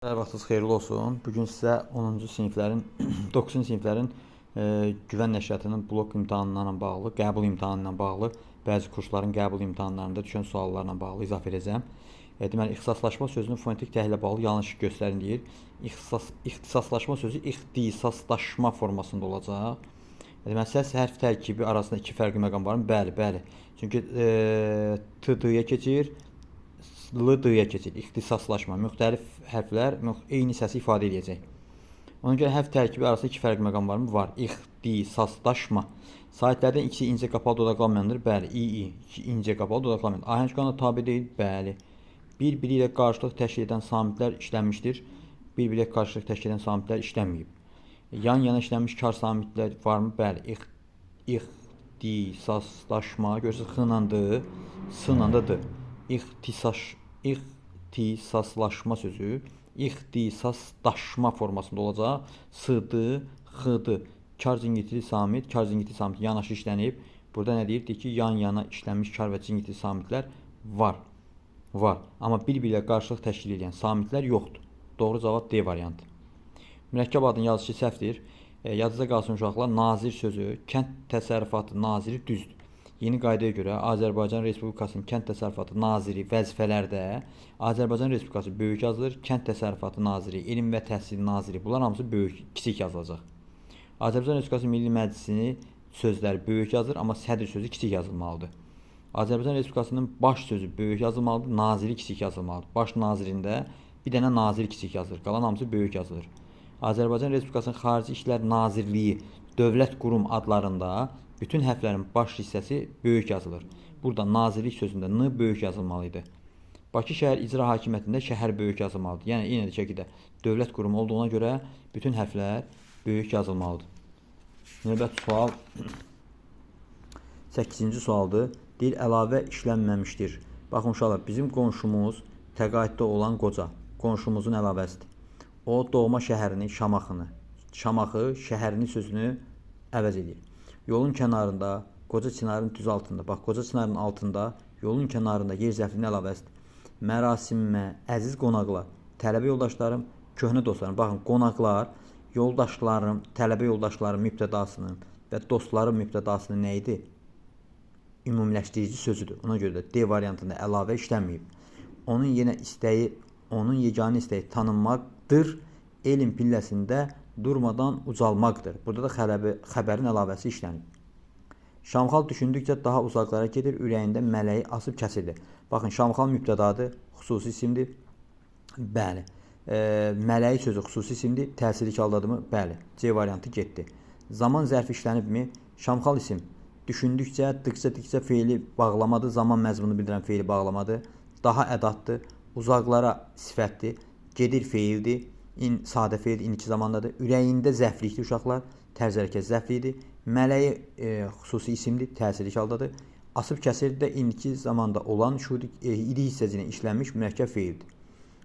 Hər vaxtınız xeyirli olsun. Bu gün sizə 10-cu siniflərin, 9-cu siniflərin Güvən nəşriyyatının blok imtahanlarla bağlı, qəbul imtahanı ilə bağlı, bəzi kursların qəbul imtahanlarında düşən suallarla bağlı izah verəcəm. Deməli, ixtisaslaşma sözünün fonetik təhlilə bağlı yanlış göstərin deyir. İxtisaslaşma sözü ixtisaslaşma formasında olacaq. Deməli, səs hərf tərkibi arasında iki fərqli məqam varmı? Bəli, bəli. Çünki T D-yə keçir, L D-yə keçir. İxtisaslaşma. Müxtəlif hərflər eyni səsi ifadə edəcək. Ona görə hərf tərkibi arasında iki fərqli məqam varmı? Var. İxtisaslaşma. Saitlərdən ikisi incə qapalı dodaqlanmayandır. Bəli. İ, İ. İki incə qapalı dodaqlanmayan. Ahəng qanuna tabe deyil. Bəli. Bir-biri ilə qarşılıq təşkil edən samitlər işlənmişdir. Bir-biri ilə qarşılıq təşkil edən samitlər işlənməyib. Yan-yana işlənmiş kar samitlər varmı? Bəli. İxtisaslaşma. Görürsünüz, X-la D, S-la da D. İxtisaslaşma sözü ixtisasdaşma formasında olacaq. S, D, X, D. Kar cingitili samit, kar cingitili samit yanaşı işlənib. Burada nə deyir? Deyir ki, yan-yana işlənmiş kar və cingitili samitlər var. Var. Amma bir-biri ilə qarşılıq təşkil edən samitlər yoxdur. Doğru cavab D variantı. Mürəkkəb adın yazışı səhvdir. Yadınızda qalsın uşaqlar, nazir sözü, kənd təsərrüfatı naziri düzdür. Yeni qaydaya görə Azərbaycan Respublikasının kənd təsərrüfatı naziri vəzifələrdə Azərbaycan Respublikası böyük yazılır, kənd təsərrüfatı naziri, elm və təhsil naziri, bunlar hamısı böyük, kiçik yazılacaq. Azərbaycan Respublikası Milli Məclisini sözləri böyük yazılır, amma sədr sözü kiçik yazılmalıdır. Azərbaycan Respublikasının baş sözü böyük yazılmalıdır, naziri kiçik yazılmalıdır. Baş nazirində bir dənə nazir kiçik yazılır, qalan hamısı böyük yazılır. Azərbaycan Respublikasının Xarici İşlər Nazirliyi dövlət qurum adlarında bütün hərflərin baş hissəsi böyük yazılır. Burada nazirlik sözündə N böyük yazılmalı idi. Bakı şəhər icra hakimiyyətində şəhər böyük yazılmalıdır. Yəni yenə də şəkildə dövlət qurumu olduğuna görə bütün hərflər böyük yazılmalıdır. Növbəti sual 8-ci sualdır. Deyir, əlavə işlənməmişdir. Baxın uşaqlar, bizim qonşumuz təqaüddə olan qoca. Qonşumuzun əlavəsidir. O doğma şəhərini, Şamaxını, Şamaxı şəhərini sözünü əvəz edir. Yolun kənarında, qoca çinarın düz altında, bax, qoca çinarın altında, yolun kənarında yer zərfinin əlavəsidir. Mərasimə, əziz qonaqlar, tələbə yoldaşlarım, köhnə dostlarım. Baxın, qonaqlar, yoldaşlarım, tələbə yoldaşlarım mübtədasının və dostlarım mübtədasının nə idi? Ümumiləşdirici sözüdür. Ona görə də D variantında əlavə işlənməyib. Onun yenə istəyi, onun yeganə istəyi tanınmaqdır, elm pilləsində durmadan ucalmaqdır. Burada da xəbərin əlavəsi işlənib. Şamxal düşündükcə daha uzaqlara gedir, ürəyində mələyi asıb kəsirdi. Baxın, Şamxal mübtədadır, xüsusi isimdir. Bəli. Mələyi sözü xüsusi isimdir, təsirli haldadırmı? Bəli. C variantı getdi. Zaman zərfi işlənibmi? Şamxal isim. Düşündükcə, dıqca, dikcə feili bağlamadır, zaman məzmunu bildirən feili bağlamadır. Daha ədatdır, uzaqlara sifətdir, gedir feildir. Sadə feil indiki zamandadır. Ürəyində zəflikdir uşaqlar. Tərz hərəkət zəflidir. Mələyi xüsusi isimdir, təsirli haldadır. Asıb kəsir də indiki zamanda olan şuur iri hissəcinə işlənmiş mürəkkəb feildir.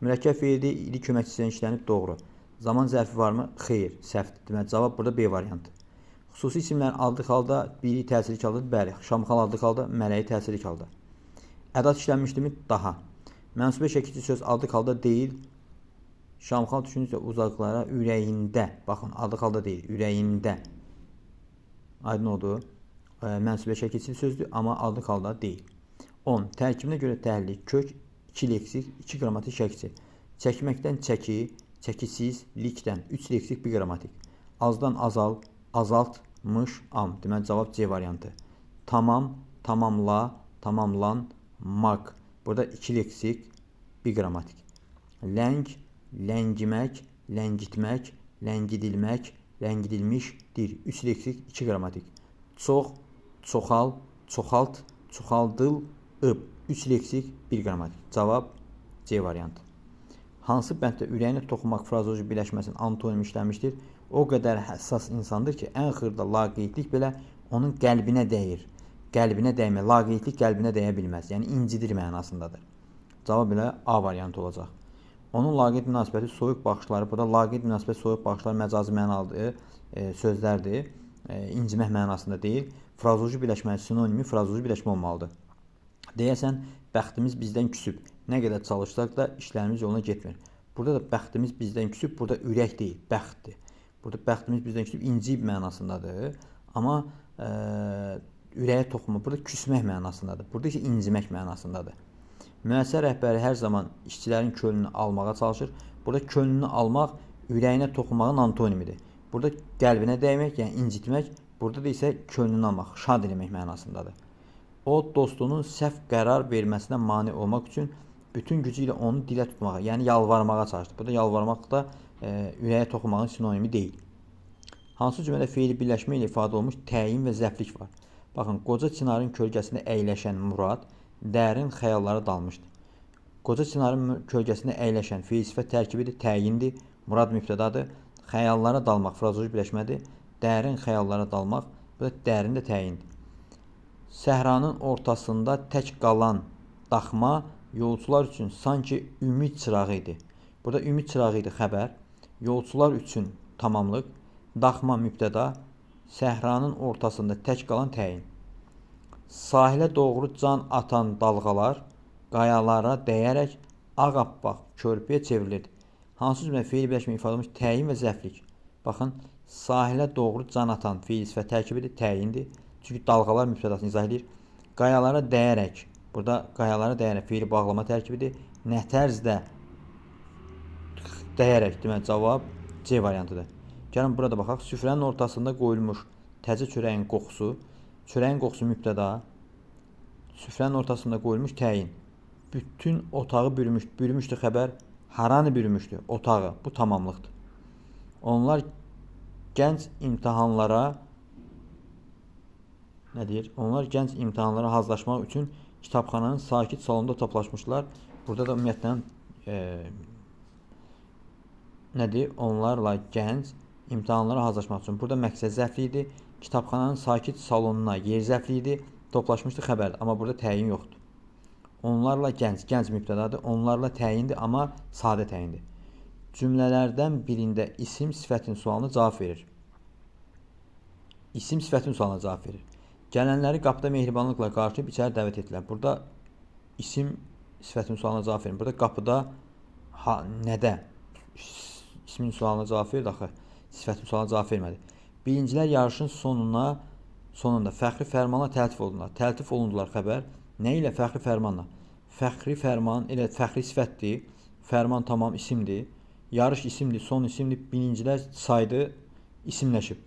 Mürəkkəb feildir, iri köməkçisinə işlənib doğru. Zaman zərfi varmı? Xeyr, səhvdir. Deməli, cavab burada B variantı. Xüsusi isimlərin adlı halda biri təsirli haldadır. Bəli, Şamxal adlı halda, mələyi təsirli halda. Ədat işlənmişdirmi? Daha. Mənsubə şəkilçi söz adlı halda deyil. Şamxal düşündükcə uzaqlara ürəyində, baxın, adlı halda deyil, ürəyində. Aydın oldu. Mənsubə şəkilçi sözdür, amma adlı halda deyil. 10. Tərkibinə görə təhlili, kök, 2 leksik, 2 qrammatik şəkilçi. Çəkməkdən çəki, çəkisiz, likdən 3 leksik, 1 qrammatik. Azdan azal, azaltmış, am. Deməli, cavab C variantı. Tamam, tamamla, tamamlanmaq. Burada 2 leksik, 1 qrammatik. Ləng, ləngimək, ləngitmək, ləngidilmək, ləngidilmişdir. 3 leksik, 2 qrammatik. Çox, çoxal, çoxalt, çoxaldılıb. 3 leksik, 1 qrammatik. Cavab C variantı. Hansı bənddə ürəyinə toxunmaq frazeoloji birləşməsinin antonimi işlənmişdir? O qədər həssas insandır ki, ən xırda laqeydlik belə onun qəlbinə dəyir. Qəlbinə dəymə, laqeydlik qəlbinə dəyə bilməz. Yəni incidir mənasındadır. Cavab elə A variantı olacaq. Onun laqeyd münasibəti soyuq baxışları, burada laqeyd münasibəti soyuq baxışlar məcazi mənalı sözlərdir. İncimək mənasında deyil. Frazeoloji birləşmənin sinonimi frazeoloji birləşmə olmalıdır. Deyəsən, bəxtimiz bizdən küsüb. Nə qədər çalışsaq da işlərimiz yoluna getmir. Burada da bəxtimiz bizdən küsüb, burada ürək deyil, bəxtdir. Burada bəxtimiz bizdən küsüb, inciyib mənasındadır. Amma ürəyə toxunma, burada küsmək mənasındadır. Burada isə incimək mənasındadır. Müəssisə rəhbəri hər zaman işçilərin könlünü almağa çalışır. Burada könlünü almaq ürəyinə toxunmağın antonimidir. Burada qəlbinə dəymək, yəni incitmək, burada da isə könlünü almaq, şad eləmək mənasındadır. O, dostunun səhv qərar verməsinə mane olmaq üçün bütün gücü ilə onu dilə tutmağa, yəni yalvarmağa çalışdı. Burada yalvarmaq da ürəyə toxunmağın sinonimi deyil. Hansı cümlədə feili birləşmə ilə ifadə olunmuş təyin və zərflik var? Baxın, qoca çinarın kölgəsində əyləşən Murad dərin xəyallara dalmışdı. Qoca çinarın kölgəsində əyləşən feil sifət tərkibidir, təyindir, Murad mübtədadır. Xəyallara dalmaq frazeoloji birləşmədir. Dərin xəyallara dalmaq, bu da dərin də təyindir. Səhranın ortasında tək qalan daxma yolçular üçün sanki ümid çırağı idi. Burada ümid çırağı idi xəbər, yolçular üçün tamamlıq, daxma mübtəda, səhranın ortasında tək qalan təyin. Sahilə doğru can atan dalğalar qayalara dəyərək ağappaq körpüyə çevrilirdi. Hansı cümlə feil birləşmə ifadə olunmuş təyin və zərflik? Baxın, sahilə doğru can atan feil sifət tərkibidir, təyindir. Çünki dalğalar mübtədasını izah edir. Qayalara dəyərək, burada qayalara dəyərək feili bağlama tərkibidir. Nə tərzdə dəyərək, deməli cavab C variantıdır. Gəlin burada baxaq. Süfrənin ortasında qoyulmuş təzə çörəyin qoxusu, çörəyin qoxusu mübtəda, süfrənin ortasında qoyulmuş təyin. Bütün otağı bürümüş, bürümüşdü xəbər, haranı bürümüşdü? Otağı. Bu tamamlıqdır. Onlar gənc imtahanlara nə deyir? Onlar gənc imtahanlara hazırlaşmaq üçün kitabxananın sakit salonunda toplaşmışlar. Burada da ümumiyyətlə nədir? Onlarla gənc imtahanlara hazırlaşmaq üçün. Burada məqsəd zərfli idi. Kitabxananın sakit salonuna yer zərfli idi. Toplaşmışdı xəbərdir. Amma burada təyin yoxdur. Onlarla gənc, gənc mübtədadır. Onlarla təyindir, amma sadə təyindir. Cümlələrdən birində isim sifətin sualına cavab verir. İsim sifətin sualına cavab verir. Gələnləri qapıda mehribanlıqla qarşılayıb içəri dəvət etdilər. Burada isim sifətin sualına cavab verir. Burada qapıda ha, nədə ismin sualına cavab verdi axı. Sifətin sualına cavab vermədi. Birincilər yarışın sonunda fəxri fərmanla təltif olundular. Təltif olundular xəbər. Nə ilə? Fəxri fərmanla. Fəxri fərman elə fəxri sifətdir. Fərman tamam isimdir. Yarış isimdir, son isimdir. Birincilər saydı, isimləşib.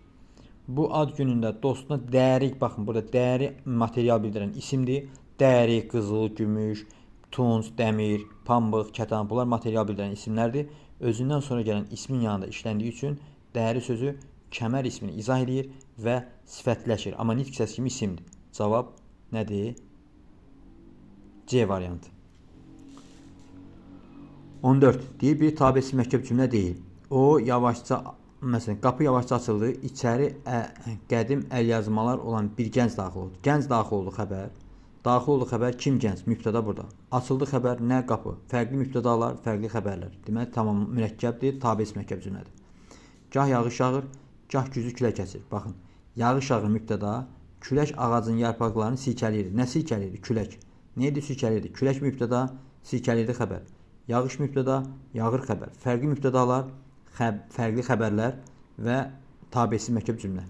Bu ad günündə dostuna dəri, baxın burada dəri material bildirən isimdir. Dəri, qızıl, gümüş, tunc, dəmir, pambıq, kətan bunlar material bildirən isimlərdir. Özündən sonra gələn ismin yanında işləndiyi üçün dəri sözü kəmər ismini izah edir və sifətləşir. Amma nitq səsi kimi isimdir. Cavab nədir? C variantı. 14. Deyir, bir tabesiz mərkəb cümlə deyil. O yavaşca, məsələn, qapı yavaşca açıldı, içəri qədim əlyazmalar olan bir gənc daxil oldu. Gənc daxil oldu xəbər. Daxil oldu xəbər, kim gənc? Mübtəda burada. Açıldı xəbər, nə qapı? Fərqli mübtədalar, fərqli xəbərlər. Deməli, tamam mürəkkəbdir, tabesiz mərkəb cümlədir. Gah yağış yağır, gah güclü külək əsir. Baxın, yağış yağır mübtəda, külək ağacın yarpaqlarını silkələyirdi. Nə silkələyirdi? Külək. Nə idi silkələyirdi? Külək mübtəda, silkələyirdi xəbər. Yağış mübtəda, yağır xəbər. Fərqli mübtədalar, fərqli xəbərlər və tabesiz mərkəb cümlə.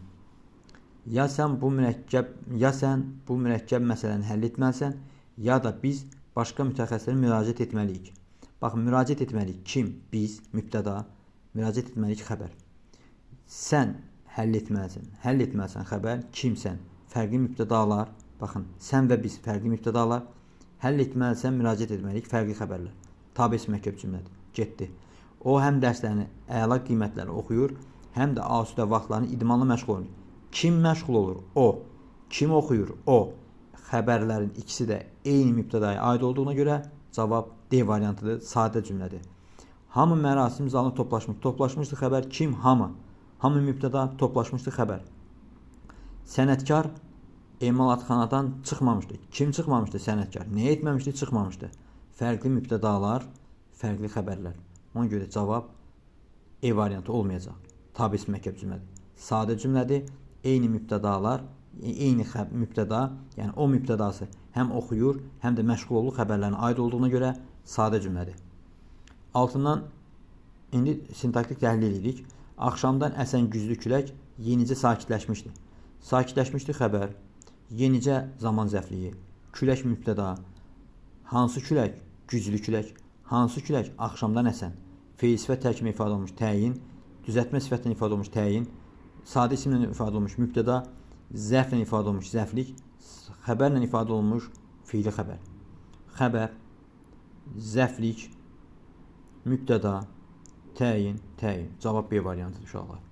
Ya sən bu mürəkkəb məsələni həll etməlisən, ya da biz başqa mütəxəssislərə müraciət etməliyik. Baxın, müraciət etməliyik. Kim? Biz, mübtəda, müraciət etməliyik xəbər. Sən həll etməlisən. Həll etməlisən xəbər. Kimsən? Fərqli mübtədalar. Baxın, sən və biz fərqli mübtədalar. Həll etməlisən, müraciət etməliyik fərqli xəbərlər. Tabesiz mərkəb cümlədir. Getdi. O, həm dərslərini əla qiymətlərlə oxuyur, həm də asudə vaxtlarını idmanla məşğul olur. Kim məşğul olur? O. Kim oxuyur? O. Xəbərlərin ikisi də eyni mübtədaya aid olduğuna görə cavab D variantıdır. Sadə cümlədir. Hamı mərasim zalına toplaşmış. Toplaşmışdı xəbər. Kim? Hamı. Hamı mübtəda, toplaşmışdı xəbər. Sənətkar emalatxanadan çıxmamışdı. Kim çıxmamışdı? Sənətkar. Nə etməmişdi? Çıxmamışdı. Fərqli mübtədalar, fərqli xəbərlər. Ona görə cavab E variantı olmayacaq. Tabesiz mərkəb cümlədir. Sadə cümlədir. Eyni mübtədalar, eyni mübtəda, yəni o mübtədası həm oxuyur, həm də məşğul olur xəbərlərinə aid olduğuna görə sadə cümlədir. Altından İndi sintaktik təhlil edirik. Axşamdan əsən güclü külək yenicə sakitləşmişdi. Sakitləşmişdi xəbər, yenicə zaman zərfliyi, külək mübtəda. Hansı külək? Güclü külək. Hansı külək? Axşamdan əsən. Feil sifət tərkibində ifadə olunmuş təyin, düzəltmə sifətlə ifadə olunmuş təyin, sadə isimlə ifadə olunmuş mübtəda, zərflə ifadə olunmuş zərflik, xəbərlə ifadə olunmuş fiili xəbər. Xəbər, zərflik, mübtəda, təyin, təyin. Cavab B variantıdır uşaqlar.